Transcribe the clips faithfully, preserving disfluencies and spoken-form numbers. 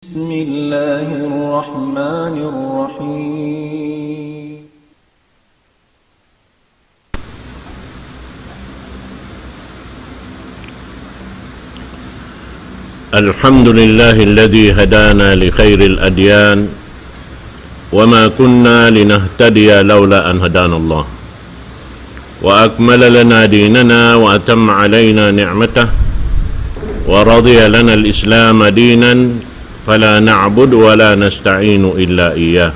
بسم الله الرحمن الرحيم. الحمد لله الذي هدانا لخير الأديان وما كنا لنهتدي لولا أن هدانا الله وأكمل لنا ديننا وأتم علينا نعمته ورضي لنا الإسلام دينا فلا نعبد ولا نستعين إلا إياه.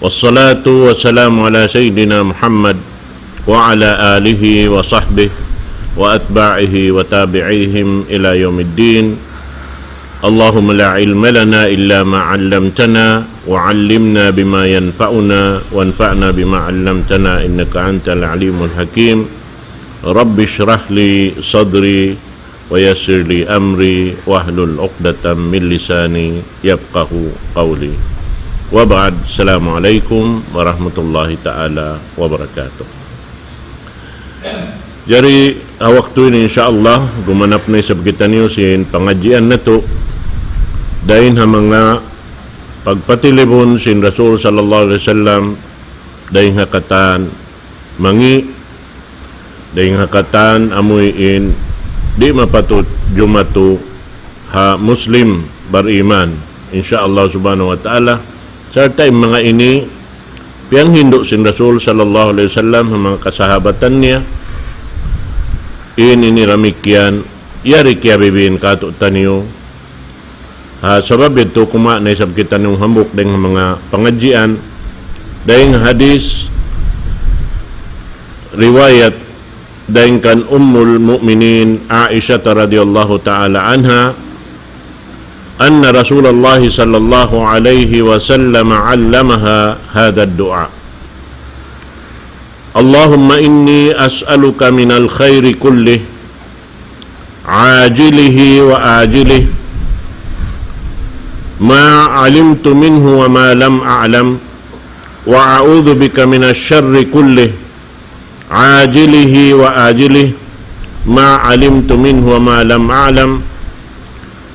والصلاة والسلام على سيدنا محمد وعلى آله وصحبه وأتباعه وتابعيهم إلى يوم الدين. اللهم لا علم لنا إلا ما علمتنا، وعلمنا بما ينفعنا، وانفعنا بما علمتنا، إنك أنت العليم الحكيم. رب اشرح لي صدري ويسر لي أمري واحلل عقدة من لساني يفقهوا قولي. وبعد، السلام عليكم ورحمة الله تعالى وبركاته. Jari, ha waktu ini, insya Allah, gumanap na isab kitaniyu sin pangadjian natu', dayn ha manga pagpatilibun sin Rasul sallallahu alayhi wasallam, dayn ha katan mangi', dayn ha katan amuin di' mapatut jumatu ha Muslim bariman, insya Allah subhanahu wa ta'ala. Sarta' in manga ini, piyanghindu' sin Rasul sallallahu alayhi wasallam ha manga kasahabatan niya. In ini damikkiyan, yari kiyabibiin kātu'niyu. Ha, sabab yadtu kumawa' na isab kitaniyu hambuuk dayn ha manga pangadjian, dayn ha hadith riwayat dayn kan Ummul Mu'minin Aisha radhiyallahu ta'ala anha, أن رسول الله صلى الله عليه وسلم علمها هذا الدعاء: اللهم إني أسألك من الخير كله عاجله وآجله ما علمت منه وما لم أعلم، وأعوذ بك من الشر كله عاجله وآجله ما علمت منه وما لم أعلم.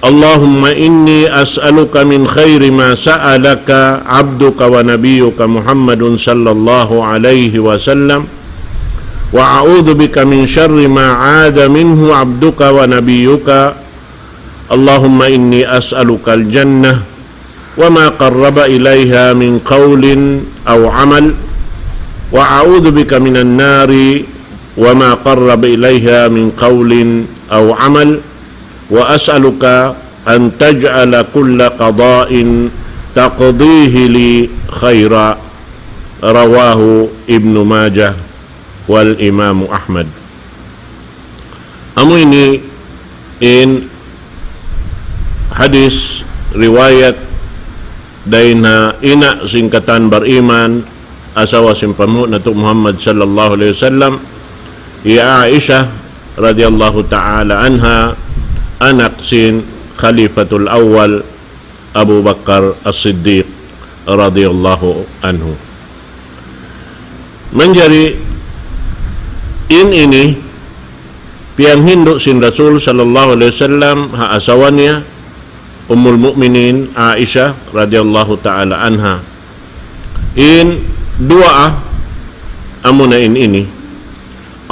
اللهم إني أسألك من خير ما سألك عبدك ونبيك محمد صلى الله عليه وسلم، وأعوذ بك من شر ما عاذ منه عبدك ونبيك. اللهم إني أسألك الجنة وما قرب إليها من قول أو عمل، وأعوذ بك من النار وما قرب إليها من قول أو عمل، وأسألك أن تجعل كل قضاء تقضيه لي خيرا. رواه ابن ماجه والإمام أحمد. Amu ini in hadith riwayat dayn ha ina' sin katan bariman, asawa sin panghu' natu' Muhammad sallallahu alayhi wasallam, hi Aisha radhiyallahu ta'ala anha, anak sin Khalifatul Awwal Abu Bakar As-Siddiq radhiyallahu anhu. Manjari in ini piyanghindu' sin Rasul sallallahu alayhi wasallam ha asawa niya, Ummul Mu'minin Aisha radhiyallahu ta'ala anha. In duwaa amuna in ini: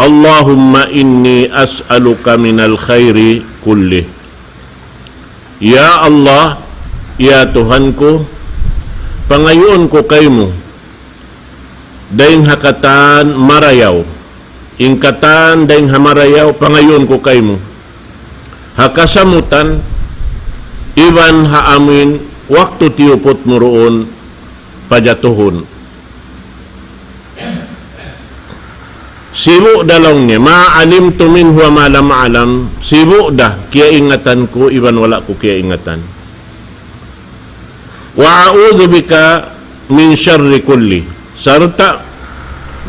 اللهم إني أسألك من الخير كله. Ya Allah, ya Tuhan ku, pangayuun ku kaymu dayn ha katan marayaw. In katan dayn ha marayaw, pangayuun ku kaymu. Ha kasamutan, iban ha amuin waktu tiyuput mu duun pajatuhun. Sibu' da laung niya, ما علمت منه وما لم أعلم, sibu' da kiyaingatan ku iban wala' ku kiyaingatan. وأعوذ بك من شر كله. Sarta'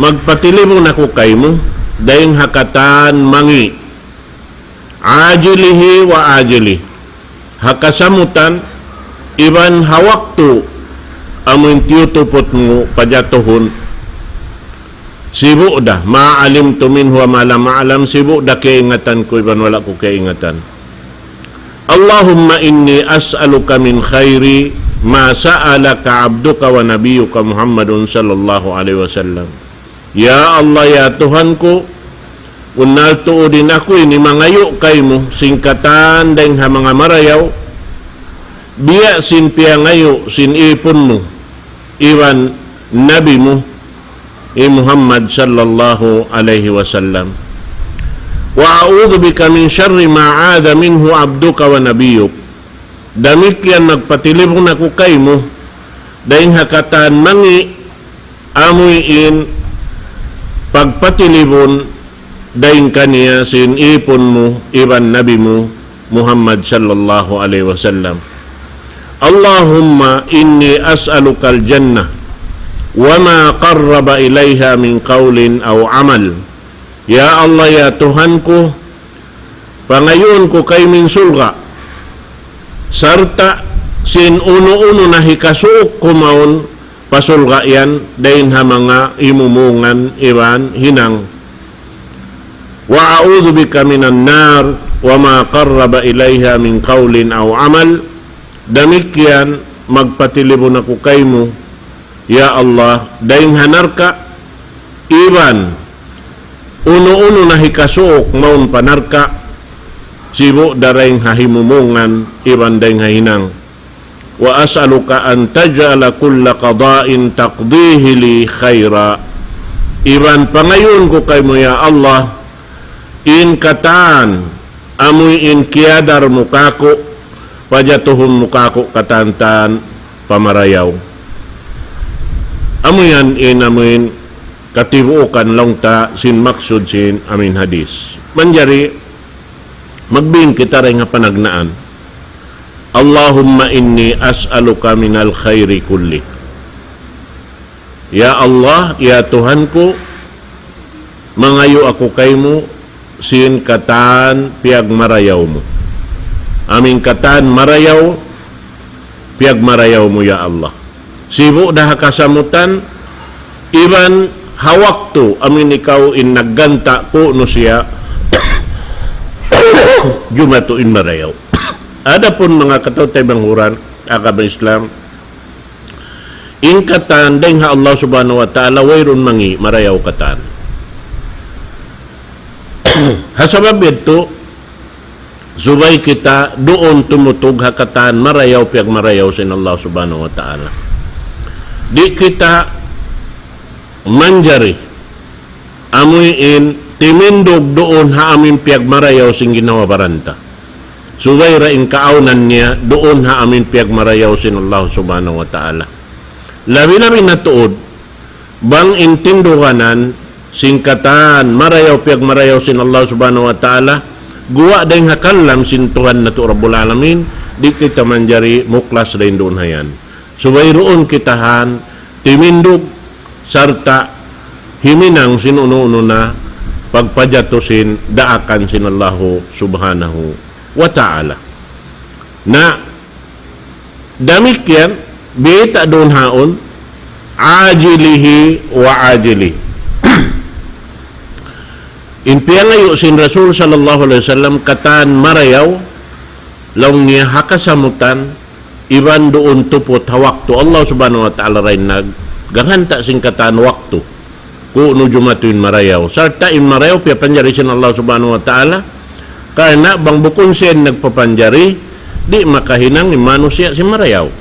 magpatilibun aku kaymu dayn ha katan mangi'. عاجله وآجله. Ha kasamutan, iban ha waktu amuin tiyutuput mu pajatuhun. Sibu' da, ما علمت منه وما لم أعلم, sibu' da kiyaingatan ku iban wala' ku kiyaingatan. اللهم إني أسألك من خير ما سألك عبدك ونبيك محمد صلى الله عليه وسلم. Ya Allah, ya Tuhan ku, bunnal tuud in aku ini mangayu' kaymu sin katan dayng ha manga marayaw, biya' sin piyangayu' sin ipun mu, iban Nabi mu, hi Muhammad sallallahu alayhi wasallam. وأعوذ بك من شر ما عاذ منه عبدك ونبيك. Damikkiyan magpatilibun aku kaymu, dayng ha katan mangi' amuin pagpatilibun dayng kaniya sin ipun mu iban Nabi mu Muhammad sallallahu alayhi wasallam. اللهم إني أسألك الجنة وما قرب إليها من قول أو عمل. Ya Allah, ya Tuhan ku, pangayuun ku kaymu in surga', sarta' sin unu-unu na hikasuuk ku mawn pa surga' yan, dayn ha manga himumungan iban hinang. وأعوذ بك من النار وما قرب إليها من قول أو عمل. Damikkiyan magpatilibun aku kaymu, ya Allah, dayn ha narka' iban unu-unu na hikasuuk mawn pa narka', sibu' da dayn ha himumungan iban dayn ha hinang. وأسألك أن تجعل كل قضاء تقضيه لي خيرا. Iban pangayuun ku kaymu, ya Allah, in katan amuin kiyadar mu kāku', pajatuhun mu kāku' katan-katan pa marayaw. Amu yan in amuin katibuukan laung ta sin maksud sin amuin hadis. Manjari magbing kita dayn ha panagnaan. اللهم إني أسألك من الخير كله. Ya Allah, ya Tuhan ku, mangayu' aku kaymu sin katan piyagmarayaw mu. Amuin katan marayaw, piyagmarayaw mu, ya Allah. Sibu' da ha kasamutan, iban ha waktu amuin ikaw in nagganta' kunu' siya jumatu in marayaw. Adapun manga kataw-taymanghuran agama Islam, in katan dayn ha Allah Subhanahu wa Ta'ala, wayruun mangi', marayaw katan. Ha sabab yadtu, subay kita duun tumutug ha katan marayaw, piyagmarayaw sin Allah Subhanahu wa Ta'ala. Di' kita manjari amuin timindug duun ha amuin piyagmarayaw sin ginhawa-baran ta. Subay da in kaawnan niya duun ha amuin piyagmarayaw sin Allah Subhanahu wa Ta'ala. Labi-labi na tuud, bang in tinduganan sin katan marayaw, piyagmarayaw sin Allah Subhanahu wa Ta'ala, guwa' dayn ha kalam sin Tuhan natu' Rabbul Alamin, di' kita manjari muklas dayn duun ha yan. Subay duun kita han timindug sarta' himinang sin unu-unu na pagpajatu sin daakan sin Allahu Subhanahu wa Ta'ala. Na damikkiyan, biyayta' duun haun, عاجله وآجله. In piyangayu' sin Rasul sallallahu alayhi wasallam katan marayaw, laung niya ha kasamutan, iban duun tuput ha waktu Allah Subhanahu wa Ta'ala dayn ha nagganta' sin katan waktu. Kunu' jumatu in marayaw. Sarta' in marayaw piyapanjari sin Allah Subhanahu wa Ta'ala. Karna' bang bukun siya in nagpapanjari, di' makahinang in manusiya' sin marayaw.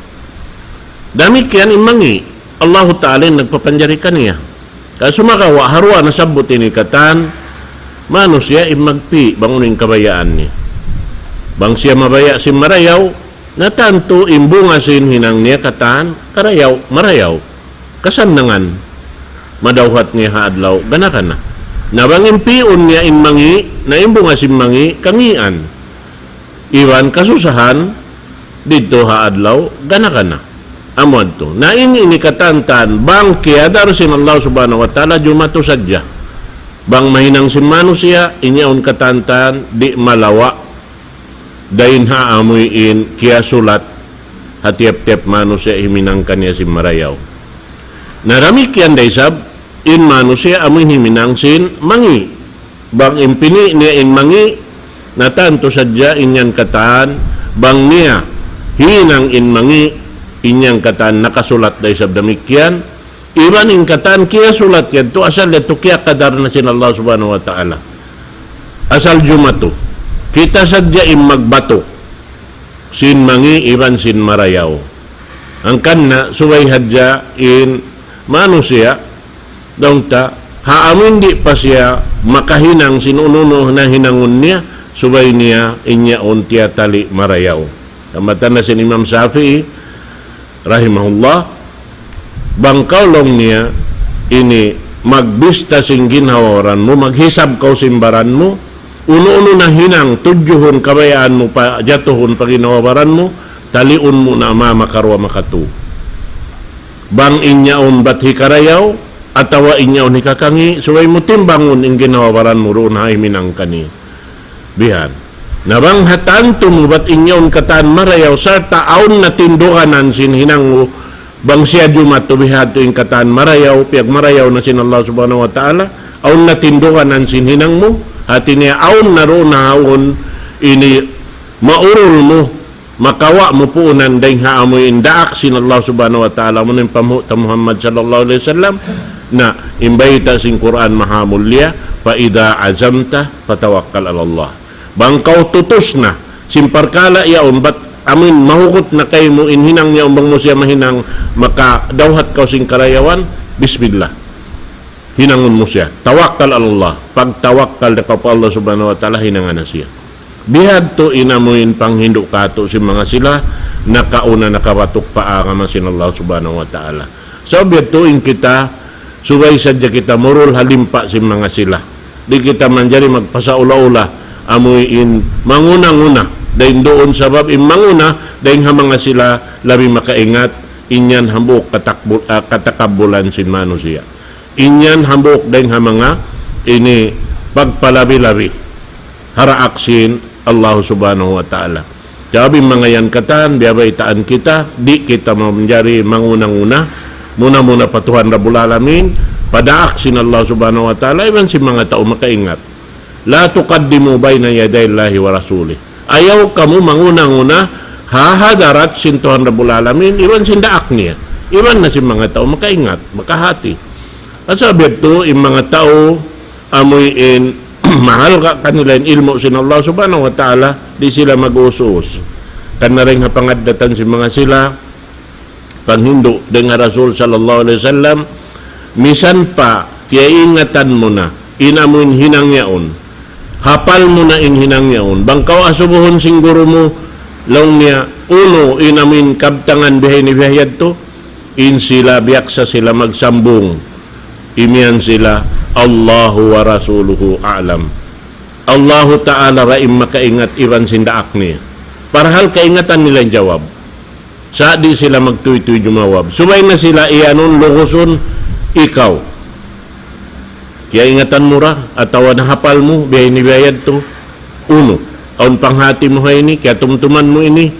Damikkiyan in mangi', Allahu Ta'ala in nagpapanjari kaniya. Ka sumagawa' ha duwa nasabbut ini katan, manusiya' in magpi' bang unu in kabayaan niya. Bang siya mabaya' sin marayaw, na tantu in bunga sin hinang niya katan, karayaw, marayaw. Kasannangan, madawhat niya ha adlaw gana-gana. Na bang in pi'un niya in mangi', na in bunga sin mangi', kangian. Iban kasusahan, didtu ha adlaw gana-gana. Amu yadtu. Na in ini katan-katan, bang kiyadar sin Allah Subhanahu wa Ta'ala jumatu sadja. Bang mahinang sin manusiya', in yaun katan-katan, di' malawa' dayn ha amuin kiyasulat ha tiyap-tiyap manusiya' himinang kaniya sin marayaw. Na damikkiyan da isab in manusiya' amuin himinang sin mangi'. Bang in pini' niya in mangi', na tantu sadja in yan katan Bang niya hinang in mangi', in yan katan nakasulat da isab damikkiyan, iban in katan kiyasulat yadtu asal yadtu kiyakadar na sin Allah Subhanahu wa Ta'ala. Asal jumatu. Kita sadja in magbatuk sin mangi' iban sin marayaw. Hangkan na subay hadja in manusiya', daung ta, ha amu in di' pa siya makahinang sin unu-unu na hinangun niya, subay niya in yaun tiyatali' marayaw. Sambatan na sin Imam Shafi'i, rahimahullah, bang kaw laung niya ini magbista sin ginhawa-baran mu, maghisab kaw sin baran mu, unu-unu na hinang tudjuhun kabayaan mu pa jatuhun pa ginhawa-baran mu, taliun mu na ma makaruwa makatu. Bang in yaun bat hikarayaw, atawa in yaun hikakangi', subay mu timbangun in ginhawa-baran mu duun ha himinang kaniya. Bihan. Na bang ha tantu mu bat in yaun katan marayaw, sarta' awn na tinduganan sin hinang mu, bang siya jumatu bihadtu in katan marayaw, piyagmarayaw na sin Allah Subhanahu wa Ta'ala, awn na tinduganan sin hinang mu, hati niya awn na duun na awn ini maurul mu, makawa' mu puunan dayng ha amu in daak sin Allah Subhanahu wa Ta'ala, amu in pamung ta Muhammad sallallahu alayhi wasallam, na in bayta' sin Qur'an maha mulia, فإذا عزمت فتوكل على الله. Bang kaw tutus na sin parkala' yaun, bat amu in mahugut na kaymu in hinang yaun, bang mu siya mahinang, maka dawhat kaw sin karayawan, bismillah. Hinangun mu siya. توكل على الله. Pagtawakkal da kaw pa Allah Subhanahu wa Ta'ala, hinangan na siya. Bihadtu in amu in panghindu' katu' sin manga sila nakauna nakabatuk pa agama sin Allah Subhanahu wa Ta'ala. Sabab yadtu in kita, subay sadja kita murul ha limpa sin manga sila. Di' kita manjari magpasaula-ula, amu in manguna-nguna dayn duun, sabab in manguna dayn ha manga sila labi makaingat, in yan hambuuk katakbul-, ah, katakabbulan sin manusiya'. In yan hambuuk dayn ha manga ini pagpalabi-labi ha daak sin Allah Subhanahu wa Ta'ala. Sabab in manga yan katan, biyabaytaan kita, di' kita manjari manguna-nguna, muna-muna pa Tuhan Rabbul Alamin, pa daak sin Allah Subhanahu wa Ta'ala, iban sin manga tau makaingat. لا تقدموا بين يدي الله ورسوله. Ayaw kamu manguna-nguna ha hadarat sin Tuhan Rabbul Alamin, iban sin daak niya. Iban na sin manga tau makaingat, makahati. Sabab yadtu, in manga tau, amu in mahalga' kanila in ilmu' sin Allah Subhanahu wa Ta'ala, di' sila mag-uus-uus. Karna' dayn ha pangaddatan sin manga sila, panghindu' dayn ha Rasul sallallahu alayhi wasallam, misan pa kiyaingatan mu na in amu in hinang yaun, hapal mu na in hinang yaun, bang kaw asubuhun sin guru mu, laung niya, unu in amu in kabtangan bihaini bihayadtu, in sila biyaksa sila magsambung, imiyan sila, الله ورسوله أعلم. Allahu Ta'ala ra in makaingat iban sin daak niya. Parhal kaingatan nila in jawab. Sa' di' sila magtuytuy jumawab. Subay na sila iyanun, lugusun, ikaw. Kiyaingatan mu ra, atawa nahapal mu, biya' ini biya' yadtu. Unu, awn panghati mu ha ini, kiyatumtuman mu ini.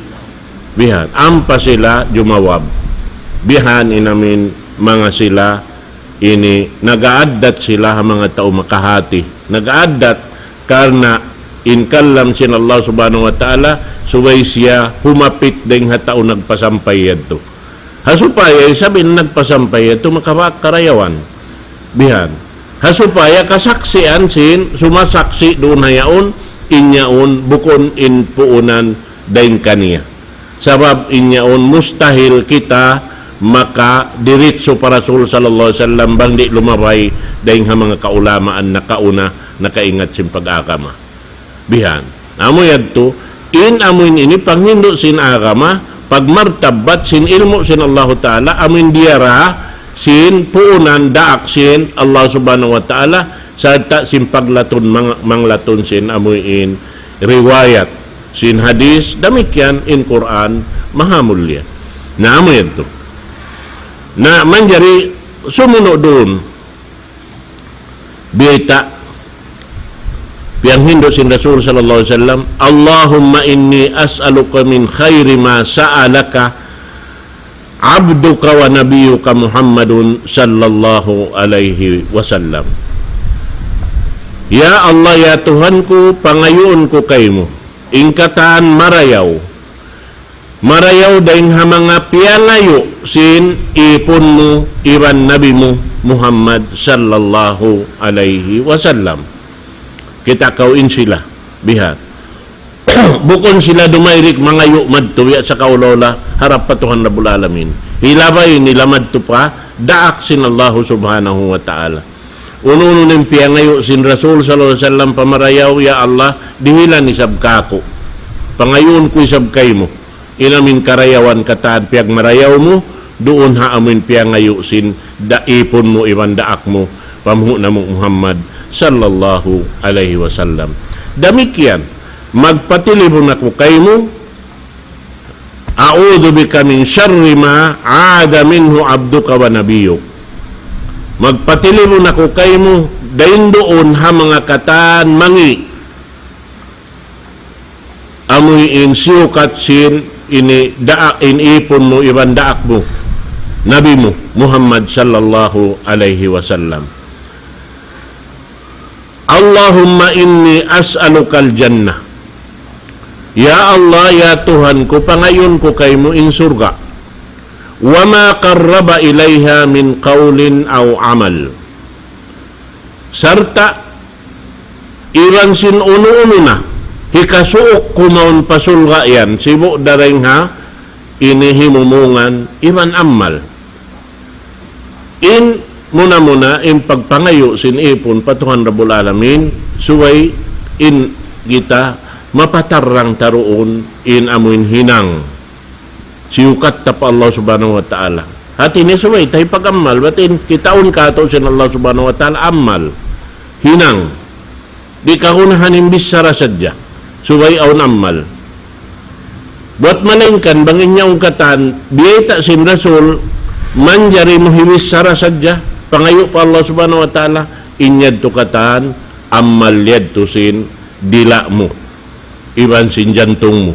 Bihan, ampa sila jumawab. Bihan in amu in manga sila ini, nag-aaddat sila ha manga tau makahati. Nag-aaddat karna' in kalam sin Allah Subhanahu wa Ta'ala, subay siya humapit dayn ha tau nagpasampay yadtu. Ha supaya isab in nagpasampay yadtu makabak karayawan. Bihan. Ha supaya kasaksian sin sumasaksi' duun ha yaun, in yaun bukun in puunan dayn kaniya. Sabab in yaun mustahil kita makadiritsu pa Rasul sallallahu alayhi wasallam bang di' lumabay dayn ha manga kaulamaan nakauna nakaingat sin pag-agama. Bihan. Amu yadtu, in amu in ini panghindu' sin agama, pagmartabbat sin ilmu' sin Allahu Ta'ala, amu in diyara sin puunan daak sin Allah Subhanahu wa Ta'ala, sarta' sin paglatun mang-, manglatun sin amu in riwayat sin hadis, damikkiyan in Qur'an, maha mulia. Na amu yadtu. Na manjari sumunu' duun, biyayta', piyanghindu' sin Rasul sallallahu alayhi wasallam, اللهم إني أسألك من خير ما سألك عبدك ونبيك محمد صلى الله عليه وسلم. Ya Allah, ya Tuhan ku, pangayuun ku kaymu in katan marayaw Marayaw dayn ha manga piyangayu' sin ipun mu iban Nabi mu Muhammad sallallahu alayhi wasallam. Kita' kaw in sila bihan. Bukun sila dumayrik mangayu' madtu biya' sakaula-ula harap pa Tuhan Rabbul Alamin. Hilabay nila madtu pa daak sin Allahu Subhanahu wa Ta'ala. Unu-unu in piyangayu' sin Rasul sallallahu alayhi wasallam pa marayaw, "Ya Allah, dihilan isab kāku'. Pangayuun ku isab kaymu. In amu in karayawan katan piyagmarayaw mu, duun ha amu in piyangayu' sin da-, ipun mu iban daak mu, panghu' namu' Muhammad sallallahu alayhi wasallam." Damikkiyan, magpatilibun aku kaymu, "A'udhu bika min sharri ma 'ada minhu 'abduka wa nabiyyuk." Magpatilibun aku kaymu, dayn duun ha manga katan mangi', amuin siyukat sin ini daak, in ipun mu iban daak mu, Nabi mu Muhammad sallallahu alayhi wasallam. "Allahumma inni as'aluka al-jannah." Ya Allah, ya Tuhan ku, pangayuun ku kaymu in surga'. "Wa ma qarraba ilayha min qawlin aw amal." Sarta' iban sin unu-unu na hikasuuk ku mawn pa surga' yan, sibu' dayn ha ini himumungan iban amal. In muna-muna in pagpangayu' sin ipun pa Tuhan Rabbul Alamin, subay in kita mapatarrang ta duun in amuin hinang siyukat ta pa Allah Subhanahu wa Ta'ala. Hati niya subay ta hipag-amal, bat in kitaun kātu' sin Allah Subhanahu wa Ta'ala amal, hinang. Di' kagunahan in bichara sadja, subay awn amal. Buwat malaingkan bang in yaun katan biyayta' sin Rasul, manjari mu hibichara sadja, pangayu' pa Allah Subhanahu wa Ta'ala, in yadtu katan amal yadtu sin dila' mu iban sin jantung mu,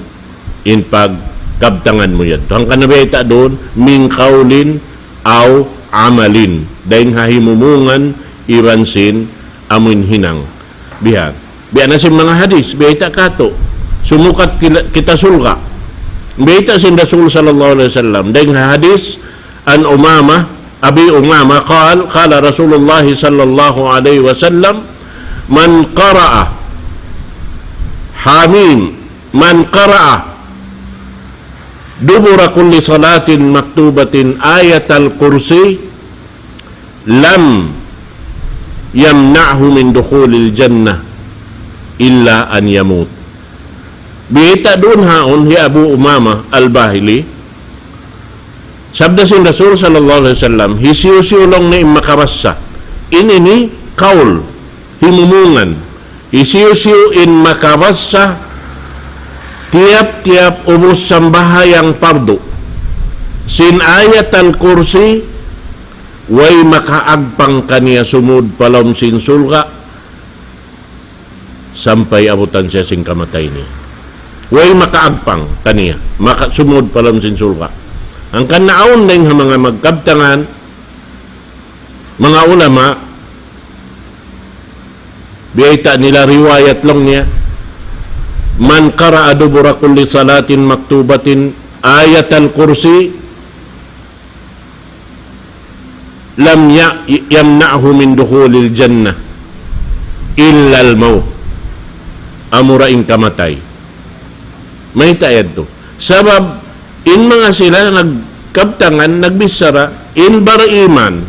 in pagkabtangan mu yadtu. Hangkan na biyayta' duun, "min qawlin aw amalin." Dayn ha himumungan iban sin amuin hinang. Bihan. Biya' na sin manga hadis, biyayta' kātu'. Sumukat kila-, kita surga'. Biyayta' sin Rasul sallallahu alayhi wasallam. Dayn ha hadis, عن أمامة، أبي أمامة قال، قال رسول الله صلى الله عليه وسلم: من قرأ حم، من قرأ دبر كل صلاة مكتوبة آية الكرسي لم يمنعه من دخول الجنة إلا أن يموت. Biyayta' duun ha yaun hi Abu Umamah Al-Bahili, sabda sin Rasul sallallahu alayhi wasallam, hisiyu-siyu laung niya in makabassa. Ini ini kaul, himumungan. Hisiyu-siyu in makabassa tiyap-tiyap ubus sambahayang pardu sin Ayat Al-Kursi, way makaagpang kaniya sumud pa lawm sin surga', sampay abutan siya sin kamatay niya. Way makaagpang kaniya, maka-, sumud pa lawm sin surga'. Hangkan na awn dayn ha manga magkabtangan, manga ulama, biyayta' nila riwayat laung niya, من قرأ دبر كل صلاة مكتوبة آية الكرسي لم ي-، يمنعه من دخول الجنة إلا الموت. Amura in kamatay. Mayta' yadtu? Sabab, in manga sila nagkabtangan, nagbichara, in bariman,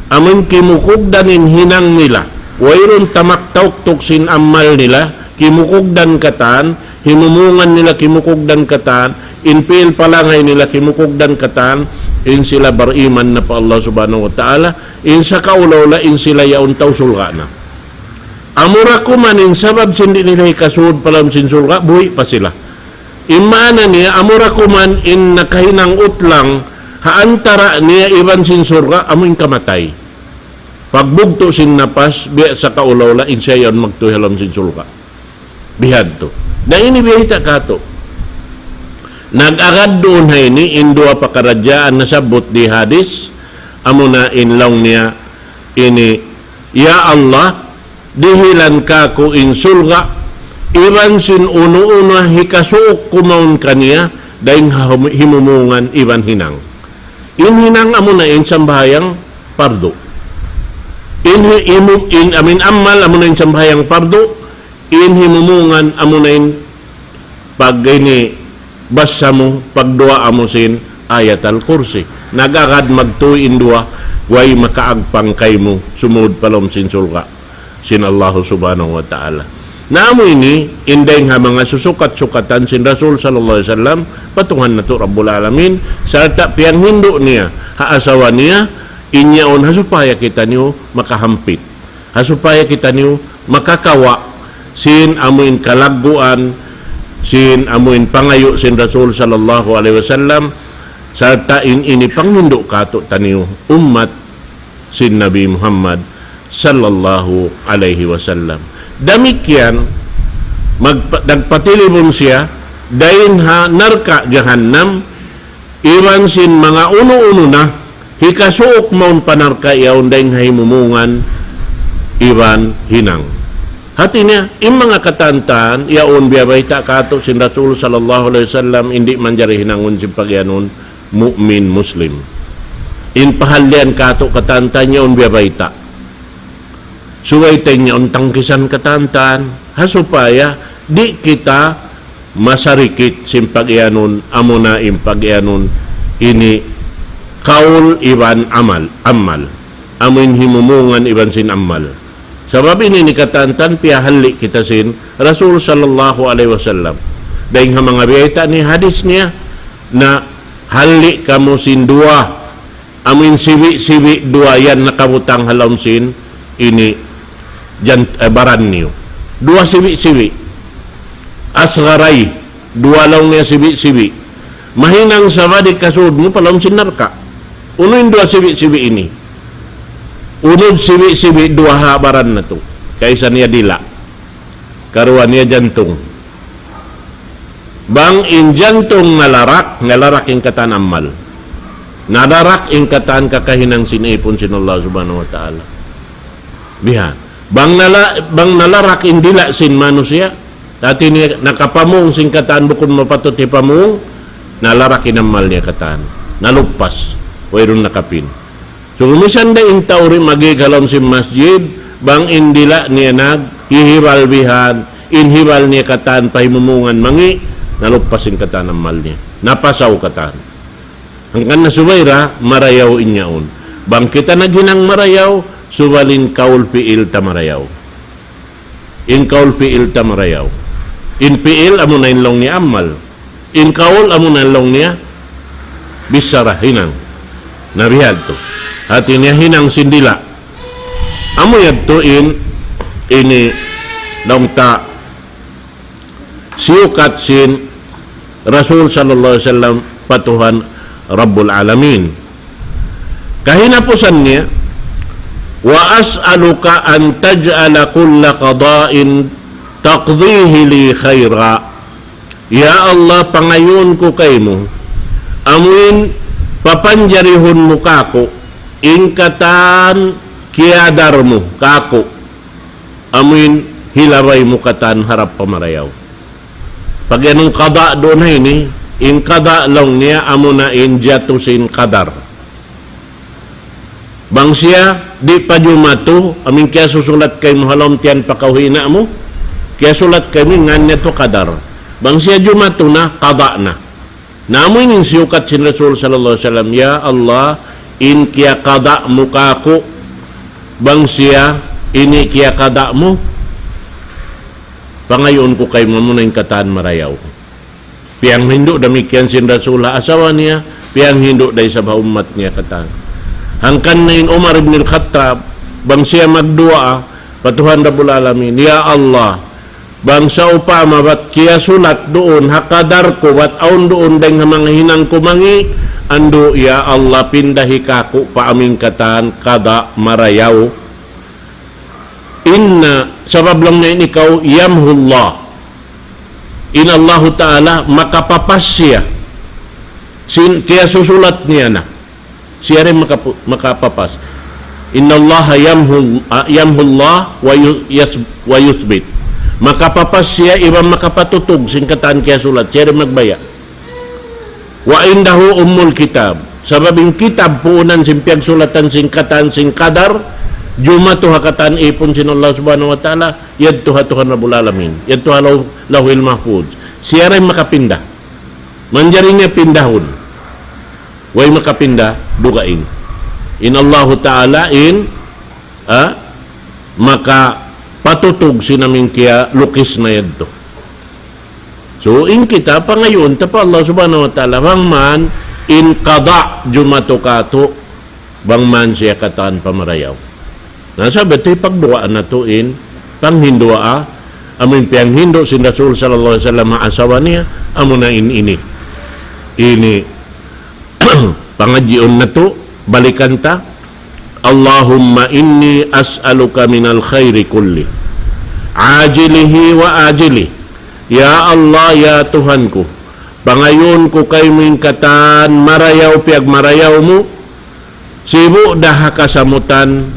amun kimukugdan in hinang nila, wayruun tamak tauktuk sin amal nila, kimukugdan katan, himumungan nila kimukugdan katan, in pi'il palangay nila kimukugdan katan, in sila bariman na pa Allah Subhanahu wa Ta'ala, in sakaula-ula in sila yaun tau surga' na. Amura kuman in sabab sin di' nila hikasud pa lawm sin surga', buhi' pa sila. In maana niya, amura kuman in nakahinang utlang ha antara' niya iban sin surga', amu in kamatay. Pagbugtu' sin napas, biya' sakaula-ula in siya yaun magtuy ha lawm sin surga'. Bihadtu. Na ini biyayta' katu'. Nag-agad duun ha ini in duwa pakaradjaan nasabbut di hadis, amuna in laung niya ini, "Ya Allah, dihilan kaku' in surga', iban sin unu-unu hikasuuk ku mawn kaniya, Dayn ha hum-, himumungan iban hinang. In hinang amuna in sambahayang pardu. In hi-, imu-, in, amin amal amuna in sambahayang pardu. In himumungan amuna in pag ini basa mu, pagduwaa mu sin Ayat Al-Kursi. Nag-agad magtuy in duwa, way makaagpang kaymu sumud pa lawm sin surga' sin Allahu Subhanahu wa Ta'ala. Na amu ini, in dayn ha manga susukat-sukatan sin Rasul sallallahu alayhi wasallam, pa Tuhan natu' Rabbul Alamin, sarta' piyanghindu' niya, ha asawa niya, in yaun ha supaya kitaniyu makahampit. Ha supaya kitaniyu makakawa' sin amuin kalagguan, sin amuin pangayu' sin Rasul sallallahu alayhi wasallam, sarta' in ini panghindu' katu'taniyu, ummat sin Nabi Muhammad sallallahu alayhi wasallam. Damikkiyan, magpa-, nagpatilibun siya, dayn ha narka' jahannam, iban sin manga unu-unu na, hikasuuk mawn pa narka' yaun dayn ha himumungan, iban hinang. Hati niya, in manga katantan, yaun biyabayta' katu' sin Rasul sallallahu alayhi wasallam, in di' manjari hinangun sin pagiyanun, mu'min, Muslim. In pahallian katu' katantan yaun biyabayta'. Subay tayniya un tangkisan katantan, ha supaya di' kita masarikit sin pagiyanun, amuna in pagiyanun, ini kaul iban amal, amal. Amuin himumungan iban sin amal. Sabab ini in katantan piyahalli' kita sin Rasul sallallahu alayhi wasallam. Dayn ha manga biyayta' niya hadis niya, na halli' kamu sin duwa, amuin sibi'-sibi' duwa yan nakabutang ha lawm sin ini jan-, eh, baran niyu. Duwa sibi'-sibi'. Asgharay, duwa laung niya sibi'-sibi'. Mahinang sabab di' kasud mu pa lawm sin narka'. Unu in duwa sibi'-sibi' ini? Unud sibi'-sibi' duwa ha baran natu'. Kaisa niya dila'. Karuwa niya jantung. Bang in jantung nalarak, nalarak in katan amal. Nalarak in katan kakahinang sin ipun sin Allah Subhanahu wa Ta'ala. Bihan. Bang nala-, bang nalarak in dila' sin manusiya', hati niya nakapamung sin katan bukun mapatut hipamung, nalarak in amal niya katan. Naluppas. Wayruun nakapin. So, misan da in tau di' magig ha lawm sin masjid, bang in dila' niya naghihibal bihan, in hibal niya katan pa himumungan mangi', naluppas in katan amal niya. Napasaw katan. Hangkan na subay ra, marayaw in yaun. Bang kita naghinang marayaw, subay in kaul pi'il ta marayaw. In kaul pi'il ta marayaw. In pi'il amuna in laung niya amal. In kaul amuna in laung niya bichara hinang. Na bihadtu. Hati niya hinang sin dila'. Amu yadtu in ini laung ta siyukat sin Rasul sallallahu alayhi wasallam pa Tuhan Rabbul Alamin. Kahinapusan niya, وأسألك أن تجعل كل قضاء تقضيه لي خيرا. Ya Allah, pangayuun ku kaymu, amuin papanjarihun mu kāku', in katan kiyadar mu kāku', amuin hilabay mu katan harap pa marayaw. Pag-iyanun qada duun ha ini, in qada laung niya amuna in jatu sin qadar. Bang siya di' pa jumatu, amuin kiyasusulat kaymu ha lawm tiyan pa kaw hi ina' mu, kiyasulat kaymu in ngan niya tu qadar. Bang siya jumatu na, qada na. Na amu ini in siyukat sin Rasul sallallahu alayhi wasallam, "Ya Allah, in kiyaqada mu kāku', bang siya ini kiyaqada mu, pangayuun ku kaymu amuna in katan marayaw." Piyanghindu' damikkiyan sin Rasul ha asawa niya, piyanghindu' da isab ha ummat niya katan. Hangkan na in Umar ibn al-Khattab, bang siya magduwaa pa Tuhan Rabbul Alamin, "Ya Allah, bang sawpama bat kiyasulat duun ha qadar ku bat awn duun dayng ha manga hinang ku mangi', andu', ya Allah, pindahi kāku' pa amuin katan qada marayaw." Inna, sabab laung niya in ikaw, yamhullah. In Allahu Ta'ala makapapas siya sin kiyasusulat niya na. Siya da in makapu-, makapapas. Innallaha yamhu, ah, yamhullah wa yu-, yas-, wa yusbit. Makapapas siya iban makapatutug sin katan kiyasulat. Siya da in magbaya'. وعنده أم الكتاب. Sabab in kitab puunan sin piyagsulatan sin katan sin qadar, jumatu ha katan ipun sin Allah Subhanahu wa Ta'ala, yadtu ha Tuhan Rabbul Alamin, yadtu ha law-, Lawhil Mahfuz. Siya ra in makapinda. Manjari niya pindahun. Way makapinda dugaing. In Allahu Ta'ala in, ah, makapatutug sin amu in kiyalukis na yadtu. So, in kita, pangayuun ta pa Allah Subhanahu wa Ta'ala, bang man in qada jumatu katu', bang man siya katan pa marayaw. Na sabab yadtu, hipagduwaa natu' in panghinduwaa, amu in piyanghindu' sin Rasul sallallahu alayhi wasallam ha asawa niya, amuna in ini. Ini, pangadjiun natu', balikan ta. اللهم إني أسألك من الخير كله عاجله وآجله. Ya Allah, ya Tuhan ku, pangayuun ku kaymu in katan marayaw piyagmarayaw mu, sibu' da ha kasamutan,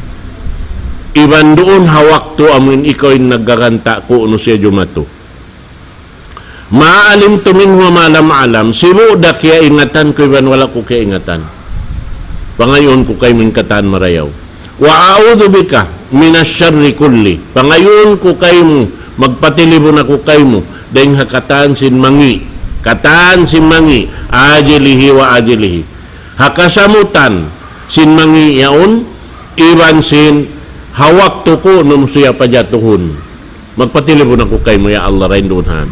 iban duun ha waktu amu in ikaw in naggaganta' kunu' siya jumatu. ما علمت منه وما لم أعلم. Sibu' da kiyaingatan ku iban wala' ku kiyaingatan. Pangayuun ku kaymu in katan marayaw. وأعوذ بك من الشر كله. Pangayuun ku kaymu, magpatilibun aku kaymu, dayn ha katan sin mangi'. Katan sin mangi', عاجله وآجله. Ha kasamutan sin mangi' yaun, iban sin ha waktu kunu' siya pajatuhun. Magpatilibun aku kaymu, ya Allah, dayn duun ha yan.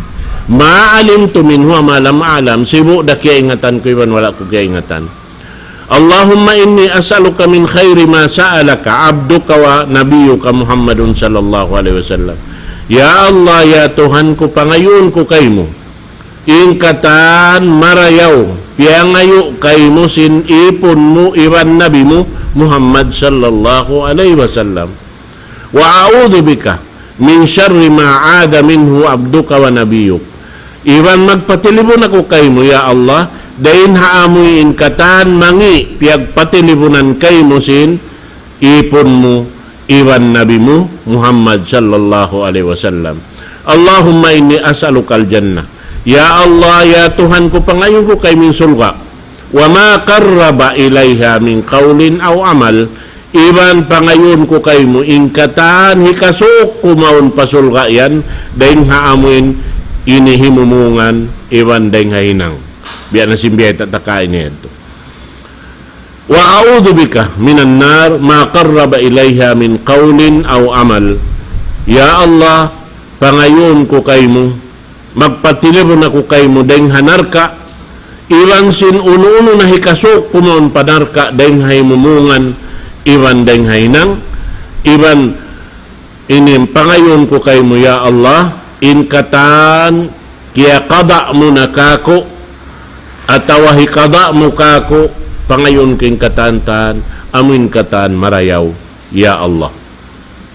ما علمت منه وما لم أعلم, sibu' da kiyaingatan ku iban wala' ku kiyaingatan. اللهم إني أسألك من خير ما سألك عبدك ونبيك محمد صلى الله عليه وسلم. Ya Allah, ya Tuhan ku, pangayuun ku kaymu in katan marayaw, piyangayu' kaymu sin ipun mu iban Nabi mu Muhammad sallallahu alayhi wasallam. وأعوذ بك من شر ما عاذ منه عبدك ونبيك. Iban magpatilibun aku kaymu, ya Allah, dayn ha amu in katan mangi' piyagpatilibunan kaymu sin ipun mu iban Nabi mu Muhammad sallallahu alayhi wasallam. اللهم إني أسألك الجنة. Ya Allah, ya Tuhan ku, pangayuun ku kaymu in surga'. وما قرب إليها من قول أو عمل. Iban pangayuun ku kaymu in katan hikasuuk ku mawn pa surga' yan, dayn ha amu in ini himumungan, iban dayn ha hinang. Biya' na sin biyayta' ta kaina yadtu. وأعوذ بك من النار ما قرب إليها من قول أو عمل. Ya Allah, pangayuun ku kaymu, magpatilibun aku kaymu dayn ha narka', iban sin unu-unu na hikasuuk ku mawn pa narka', dayn ha himumungan, iban dayn ha hinang, iban ini pangayuun ku kaymu, ya Allah, in katan kiyaqada mu na kāku', atawa hikada mu kāku', pangayuun ku in katan-katan, amu in katan marayaw, ya Allah.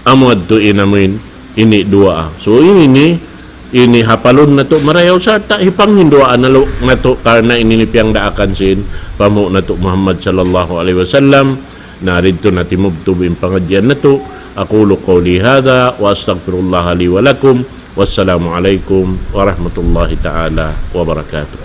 Amu yadtu in amu in, ini duwaa. So, ini ini, ini hapalun natu' marayaw sarta' hipanghinduwaa na lu-, natu' karna' ini ini piyagdaakan sin panghu' natu' Muhammad sallallahu alayhi wasallam. Na didtu na timubtub in pangadjian natu'. أقول قولي هذا وأستغفر الله لي ولكم. والسلام عليكم ورحمة الله تعالى وبركاته.